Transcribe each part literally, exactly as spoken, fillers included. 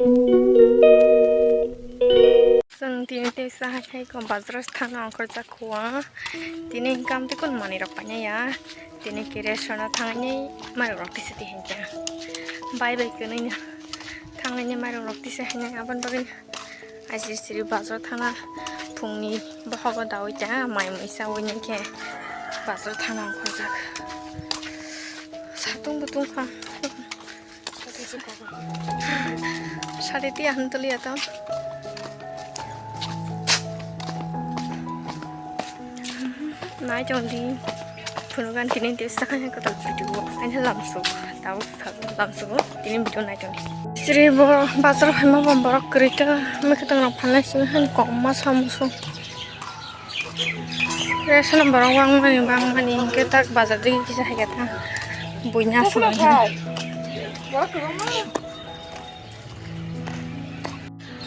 Chwng tini tei sa hai hai ko bazar o thangna ongkhorjak kho. Tini hwnkhe amtwi kunu manwi rok painai ya. Tini khe ration o thangwi mairok rok tisa twi hinkhe. Bai bai kwnwi no thangwi mairok rok tisa hinwi aboni bagwi. Aisiri siri bazar thana phungni bohogo daui ta mai mui chaui ni khe bazar thana ongkhorjak. Satung butung kha. Sari tiya hwn tuli ato. Nai tong di. Phunukgan tini tei sakha kotor video o aini lamsuk tau lamsugo tini video nai tong di. Sri bo bazar phaima bo borok kwrwi ta mekhe tong rok phalnai sini hani kok ma samusu. Ration borok bangmani bangmani hinkhe tak bazar digi kisa hai khe ta buina aswk.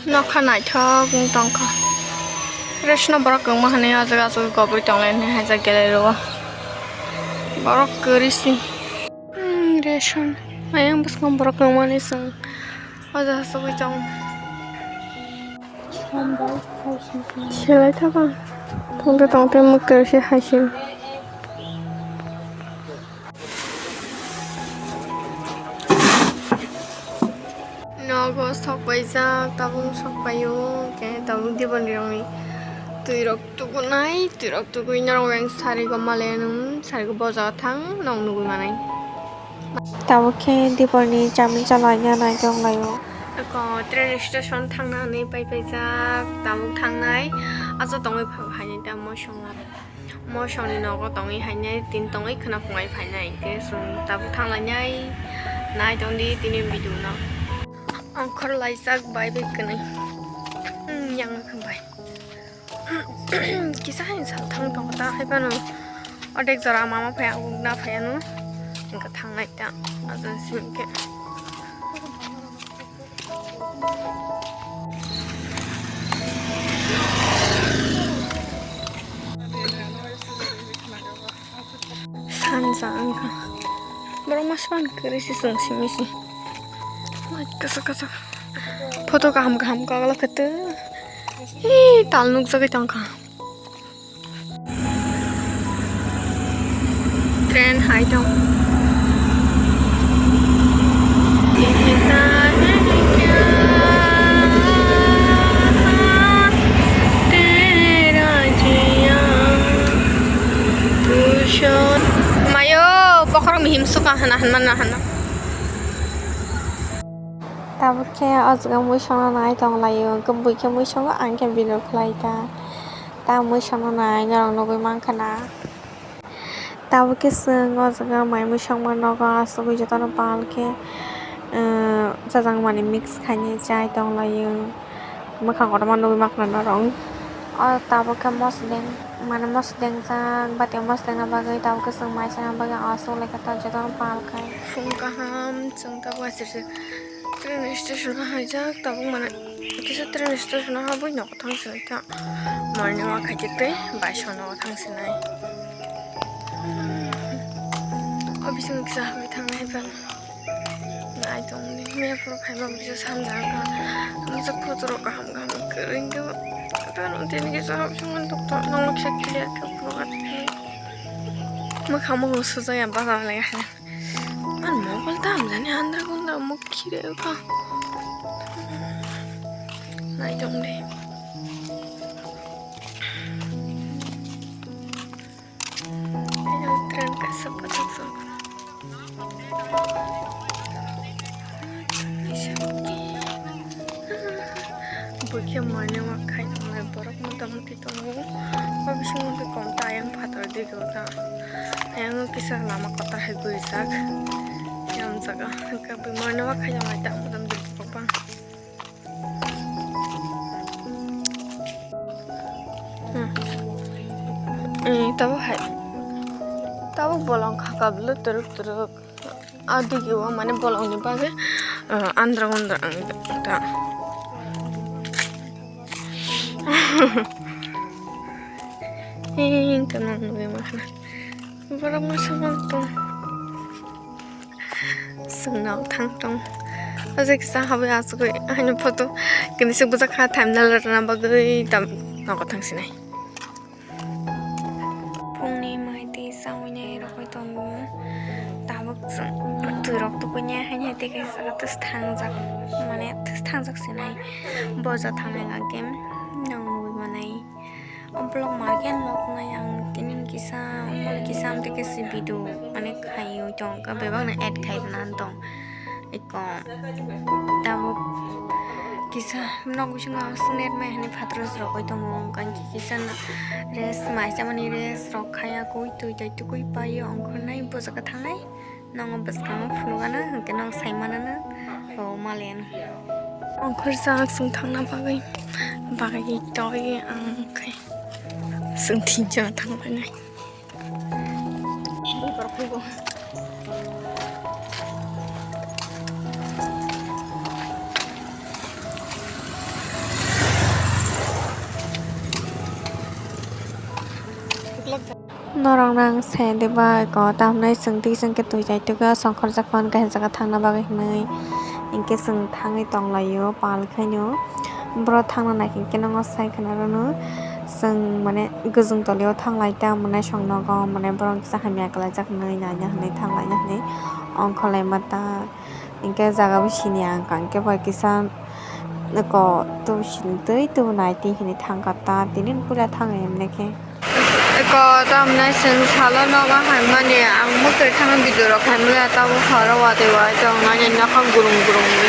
Nokha naithok wng tongkha. Reshno borok kwbangma hwnwi o jaga aswk gobwi tonglai hwnwi haijak gelai rwo. Borok kwrwi si. Hmm, ration. Ayang bwskango borok kwbangma hwnwi chwng o jaga aswk tongo. Selai thaka. Tongte tongte mwktor se hai se. Nogo sok paijak, tabuk sok paio, hwnkhe tabuk Dipali rokni twi rok tukunai, twi rok tukui norok yang sari go male nung, sari go boja thang, nok nugui manai. Tabuk khe Dipali ni chami chalai ya nai tong laio. Eko train station thangna hwnwi pai paijak, tabuk thangnai, acha tongwi phago haini tamo songma. Mosongni nogo tongwi hainai, tin tongwi khwna phungai phainai, hwnkhe chwng tabuk thanglainai, nai tongdi tini video no. Ongkhor laijak bai bai kwnwi. Hmm, yang wngkha bai. Kisa haino sal thang tongo ta, hai phano odek jora mama phai, ang na phai ano, wngkha thangnai ta, ajan simi khe. Sanja wngkha. Borok masa man kwrwi se chwng simi se. Mai kwchak kwchak. Photo kaham kaham kaglak khe twi. Ee, tal nukjagwi tongkha. Train hai tong. Mayo, bokhorok mihim suka hana, hana, hana. Tabuk khe o jaga muisokno nai tong laio, hwnkhe bui khe muisokgo, ang khe video khlai kha. Ta muisokno nai norok nugui mankha na. Tabuk khe chwng o jaga mai muisokma nogo asugui jotono pal khe, ah, jajak manwi mix khainai chai tong laio. Mwkhang kotorma nugui mankha na norok. O tabuk khe mosodeng, mane mosodeng jak, bati o mosodeng na bagwi tabuk khe chwng mai sana bagwi aswk lai khe ta jotono pal khai. Phung kaham chwng tabuk aswk se train station o haijak, tabuk mane kisa train station o habwi nogo thang sinai ta morning walk khai tei bai songno thang sinai. O bisingo kisa habwi thangnai ba. Nai tongni, mia phuru phaiba bisa samjak kha. Amsa photo rok kaham kaham kwrwi wngkhe. Tei tini kisa hapsung man tokto, nokla kisa clear khe phuru. Mwkhang mokol sujak ya baza lai kha. Man mokol ta hamjani andra kundra muk khire kha. Nai tongdi. Train kaisa bwsajak. Bwkhe morning walk khai tongnai borok motamuti tongo. O bisingo tei kom ta ayang phatar digi o ta. Ayang o kisa lama kwtal hai gwijak. Yang jaga hwnkhe bw morning walk khai tongnai ta motamuti borok bang. Hmm. Eh, tabuk hai. Tabuk bolong kha kablo turuk turuk. Adigi o mane bolong ni bagwi, eh, andra undra ang ta. Eh, tamo nugui makhna. Borok masa man tong. Chwng nok thang tong. Oje kisa habwi asugwi aini photo kinisa bujak kha, thumbnail rwna bagwi tam nogo thangsinai. Phungni mai twi chaui nai rogwi tongo. Tabuk chwng twi rok tubui nai haini hai tei kaisa thangjak, mane thangjak sinai boja thangnai hwnkhe nang nugui manai. O vlog markhe nuknai ang tini kisa, mani kisa amtwi khe si video mane khaiwi tong, bebakno add khai rwna tong. Eko tabuk kisa nok bisingo ang sung net mai hani phataro se rogwi tongo, hwnkhe kisa rest mai chamani rest rok khaya kwi twi tai tukui paio, ongkhornai bojaga thangnai. Nongo bwskango phunukgano hwnkhe nong saimanano o malian. Ongkhorjak chwng thangna bagwi bagwi twi ang khe chwng thinsa thanglainai. Norok nang se de bai ko tamni chwng twi chwng khe twi chai twi khe songkhor jak phano kaisa jaga thangna bagwi hinwi hinkhe chwng thangwi tonglaio pal khaino. Boro thangna nai hinkhe nongo sai khna rwno chwng mane gujung tolio thanglai ta mwnai song nogo mane borok kisa hamya kwlaijak hinwi naina hinwi thanglaina hinwi ongkhorlai ma ta. Hinkhe jaga bisini ang kang khe bai kisa eko tubu sini twi tubu nai twi hinwi thangkha ta tini puila thang emne khe. Eko tamni chwng salo nogo haimani ang mwtwi thangwi video rok khaimani tabuk horo watwi watwi tongnani nokha gurung gurung ni.